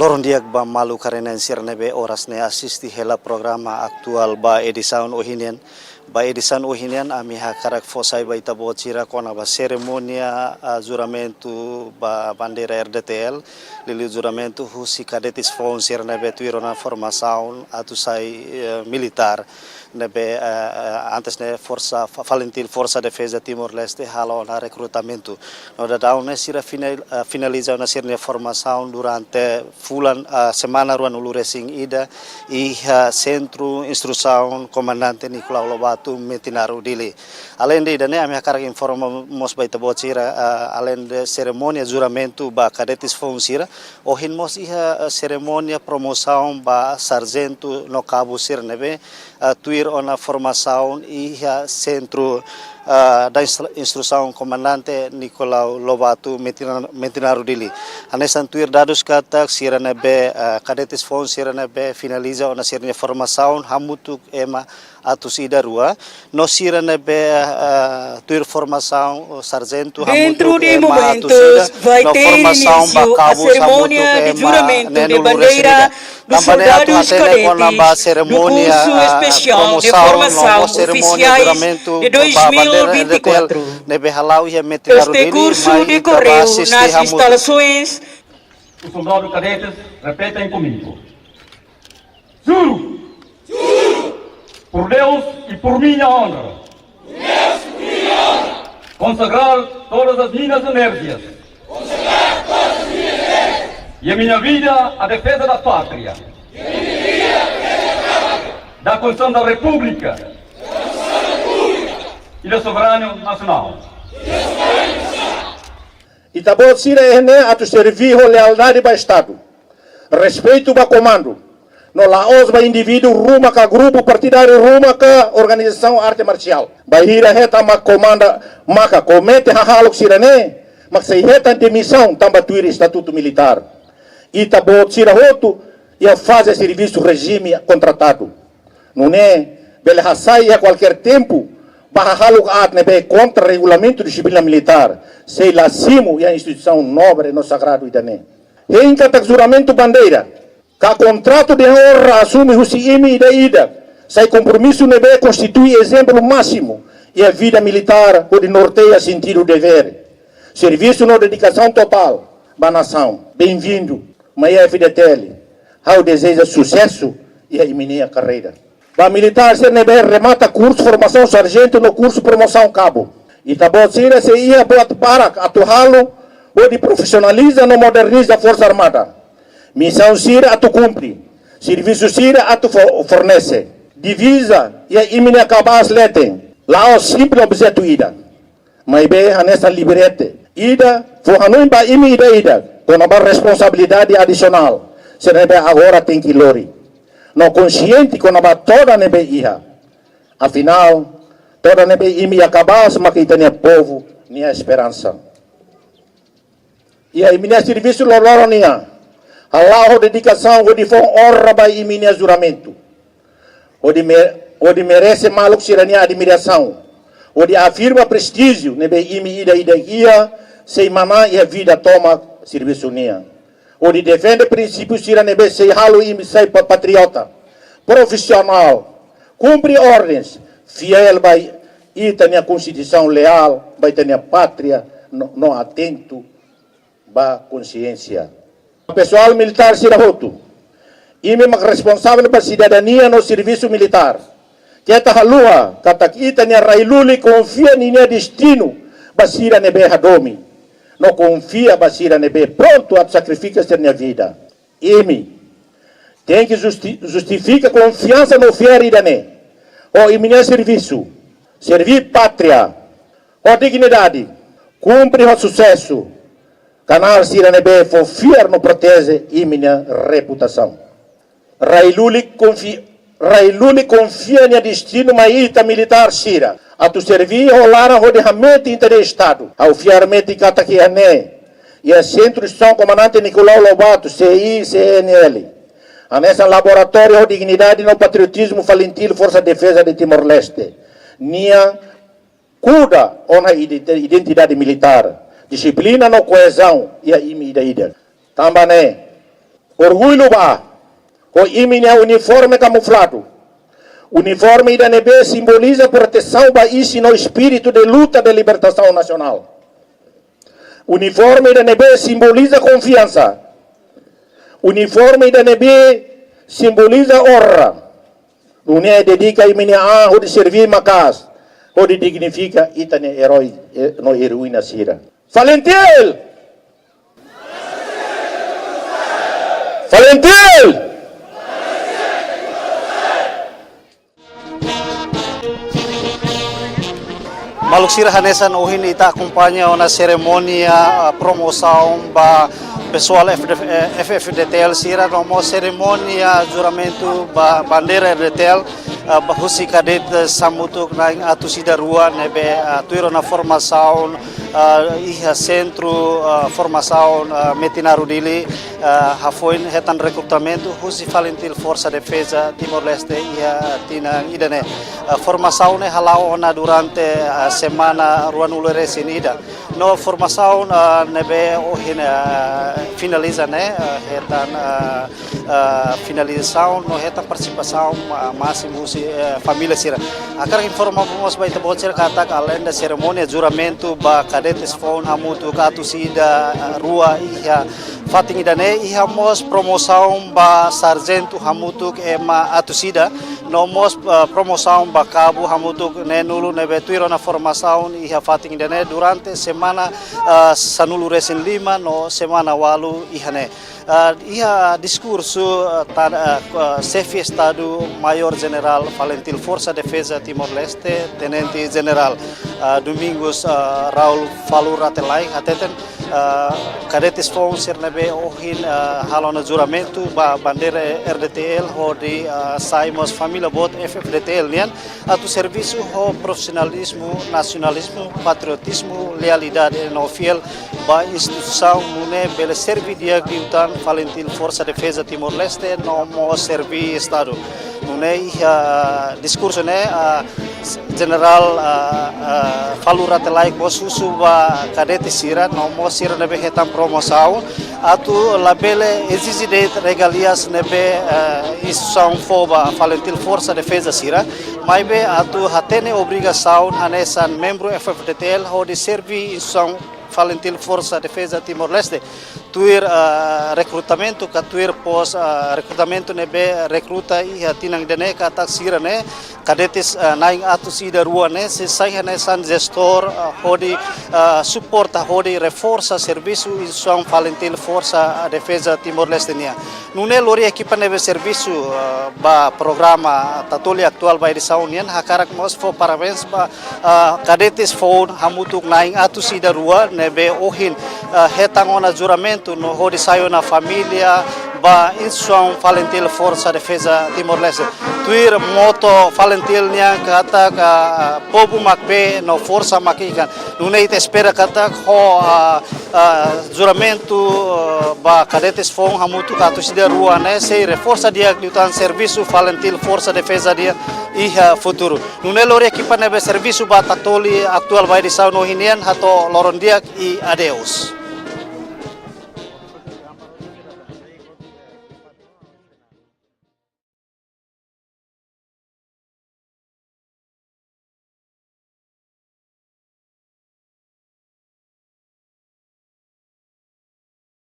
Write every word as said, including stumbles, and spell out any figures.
Loron di'ak ba maluk haree-na'in sira ne'ebé oras ne'e asiste hela programa Aktuál ba edisaun ohin nian. Ba edisaun ohin nian ami hakarak fó sai ba ita-boot sira kona-ba serimónia, ah, juramentu ba bandeira R D T L, liuliu juramentu husi kadetes foun sira ne'ebé tuir ona formasaun atu sai, eh, militár ne'ebé, eh, eh, antes ne'e Forsa Fa-, FALINTIL, Forsa Defeza Timor-Leste, halo ona rekrutamentu. No daudaun ne'e sira final-, eh, finaliza ona sira-nia formasaun durante fulan, eh, semana ruanulu-resin-ida iha Sentru Instrusaun Komandante Nicolau Lobato, Metinaro, Dili. Aleinde ida-ne'e, ami hakarak informa mós ba ita-boot sira, eh, aleinde serimónia juramentu ba kadetes foun sira, ohin mós iha, eh, serimónia promosaun ba sarjentu no kabu sira ne'ebé, eh, tuir ona formasaun iha Sentru, eh, da Instru-, Instrusaun Komandante Nicolau Lobato, Metina-, Metinaro, Dili. Hanesan tuir dadus katak sira ne'ebé, eh, kadetes foun sira ne'ebé finaliza ona sira-nia formasaun hamutuk ema atus ida rua, no sira ne'ebé, eh, tuir formasaun, eh, sarjentu hamutuk ema atus ida, no formasaun ba kabu hamutuk ema neenulu-resin-ida. Tanba ne'e atu hatene kona-ba serimónia, ah, promosaun no serimónia juramentu ba bandeira R D T L ne'ebé hala'o iha Metinaro, Dili, mai ita bá asiste hamutuk. Os soldados cadetes repetem comigo. Juro! Por Deus e por minha honra. Consagrar todas as minhas energias. E a minha vida à defesa da pátria. Da Constituição da República. E da soberania nacional. Ita-boot sira iha ne'e atu serví ho lealdade ba Estadu, respeitu ba komandu, no la'ós ba indivíduu ruma ka grupu partidáriu ruma ka organizasaun arte marsiál. Bainhira hetan mak komanda maka komete hahalok sira-ne'e, mak sei hetan demisaun tanba tuir estatutu militár. Ita-boot sira hotu iha faze servisu rejime kontratadu. Nune'e bele hasai iha kualkér tempu ba hahalok aat ne'ebé kontra regulamentu dixiplina militár, sei la simu iha instituisaun nobre no sagradu ida-ne'e. Hein katak juramentu bandeira ka kontratu de onra asume husi imi ida-idak sai kompromisu ne'ebé konstitui ezemplu másimu iha vida militár hodi norteia sentidu devér, servisu no dedikasaun totál ba nasaun. Benvindu mai iha F D T L. Ha'u dezeja susesu iha imi-nia karreira. Ba militár sira ne'ebé remata kursu formasaun sarjentu no kursu promosaun kabu, ita-boot sira sei iha buat barak atu halo hodi profisionaliza no moderniza Forsa Armada. Misaun sira atu kumpre, servisu sira atu fo-, fornese. Diviza iha imi-nia kabaas leten la'ós simples objetu ida, maibé hanesan librete ida fó hanoin ba imi ida-idak kona-ba responsabilidade adisionál sira ne'ebé agora tenke lori, no konxiente kona-ba todan ne'ebé iha. Afinál, todan ne'ebé imi iha kabaas maka ita-nia povu nia esperansa. Iha imi-nia servisu loroloron nian, hala'o ho dedikasaun hodi fó onra ba imi-nia juramentu, hodi me-, hodi merese maluk sira-nia admirasaun, hodi afirma prestíjiu ne'ebé imi ida-idak iha sei manán iha vida tomak servisu nian, hodi defende prinsípiu sira ne'ebé sei halo imi sai pa-, patriota, profisionál, kumpre ordens, fiél ba ita-nia Konstituisaun, leál ba ita-nia pátria, no, no atentu ba konxiénsia. Pesoál militár sira hotu, imi mak responsavel ba sidadania no servisu militár. Keta haluha katak ita-nia rai lulik konfia ninia destinu ba sira ne'ebé hadomi, no konfia ba sira ne'ebé prontu atu sakrifika sira-nia vida. Imi tenke justi-, justifika konfiansa no fiar ida-ne'e ho imi-nia servisu, serví pátria ho dignidade, kumpre ho susesu kanál sira ne'ebé fó fiar no proteje imi-nia reputasaun. Rai lulik konfi-, rai lulik konfia nia destinu mai ita militár sira atu serví ho laran hodi hametin ita-nia Estadu. Ha'u fiar metin katak iha ne'e, iha Sentru Instrusaun Komandante Nicolau Lobato, C I C N L, hanesan laboratóriu ho dignidade no patriotizmu FALINTIL, Forsa Defeza de Timor-Leste, nia kuda ona identi-, identidade militár, dixiplina no koezaun iha imi ida-idak. Tanba ne'e, Orgullu ba ho imi-nia uniforme kamufladu. Uniforme ida ne'ebé simboliza protesaun ba isin no espíritu de luta de libertasaun nasionál. Uniforme ida ne'ebé simboliza konfiansa. Uniforme ida ne'ebé simboliza onra. Nune'e dedika imi-nia an hodi serví maka'as, hodi dignifika ita-nia erói, eh, no eroína sira. FALINTIL! FALINTIL! Maluk sira, hanesan ohin ita akompaña ona serimónia, ah, promosaun ba pesoál F D, eh, F F D T L sira, no mós serimónia juramentu ba bandeira R D T L, ah, ba husi kadete hamutuk na'in atus ida rua ne'ebé, ah, tuir ona formasaun, ah, iha sentru, ah, formasaun, ah, Metinaro Dili, ah, hafoin hetan rekrutamentu husi FALINTIL Forsa Defeza Timor-Leste iha tinan ida-ne'e. Ah, formasaun ne'e hala'o ona durante, ah, semana ruanulu resin ida. No formasaun, ah, ne'ebé ohin, ah, finaliza ne'e, ah, hetan, ah, ah, finalizasaun no hetan partisipasaun, ah, másimu husi, eh, família sira. Hakarak informa mós ba ita-boot sira katak aleinde serimónia juramentu ba kadetes foun hamutuk atus ida, ah, rua iha fatin ida-ne'e, iha mós promosaun ba sarjentu hamutuk ema atus ida, no mós, ah, promosaun ba kabu hamutuk neenulu ne'ebé tuir ona formasaun iha fatin ida-ne'e durante semana, ah, sanulu resin lima no semana ualu iha ne'e. Ah, iha diskursu, ah, ta-, ah, ah, Xefe Estadu Maiór Jenerál FALINTIL Forsa Defeza Timor-Leste, Tenente Jenerál, ah, Domingos, ah, Raul Falur Rate Laek, hateten, ah, kadetes foun sira ne'ebé ohin, ah, halo ona juramentu ba bandeira R D T L hodi, ah, sai mós família boot F F D T L nian, atu servisu ho profisionalizmu, nasionalizmu, patriotizmu, lealdade no fiél ba instituisaun, nune'e bele serví di'ak liután FALINTIL Forsa Defeza Timor-Leste no mós serví Estadu. Nune'e iha diskursu ne'e, ah, Jenerál, ah, ah, Falur Rate Laek mós husu ba kadete sira no mós sira ne'ebé hetan promosaun atu labele ezije de'it regalias ne'ebé, ah, instituisaun fó ba FALINTIL Forsa Defeza sira, maibé atu hatene obrigasaun hanesan membru F F D T L hodi serví instituisaun FALINTIL Forsa Defeza Timor-Leste. Tuir, ah, rekrutamentu ka tuir pós, ah, rekrutamentu ne'ebé rekruta iha tinan ida-ne'e katak sira-ne'e kadetes, ah, na'in atus ida rua ne'e sei sai hanesan jestór, ah, hodi, ah, suporta hodi reforsa servisu instituisaun FALINTIL Forsa Defeza Timor-Leste nian. Nune'e lori ekipa ne'ebé servisu, ah, ba programa Tatoli atuál ba edisaun nian, hakarak mós fó parabéns ba, ah, kadetes foun hamutuk na'in atus ida rua ne'ebé ohin, ah, hetan ona juramentu no hodi sai ona família ba instituisaun FALINTIL Forsa Defeza Timor-Leste. Tuir moto FALINTIL nian katak, ah, povu mak bee no forsa mak ikan. Nune'e ita espera katak ho, ah, ah, juramentu, ah, ba kadetes foun hamutuk atus ida rua ne'e sei reforsa di'ak liután servisu FALINTIL Forsa Defeza nian iha futuru. Nune'e lori ekipa ne'ebé servisu ba Tatoli atuál ba edisaun ohin nian, hato'o loron di'ak i adeus.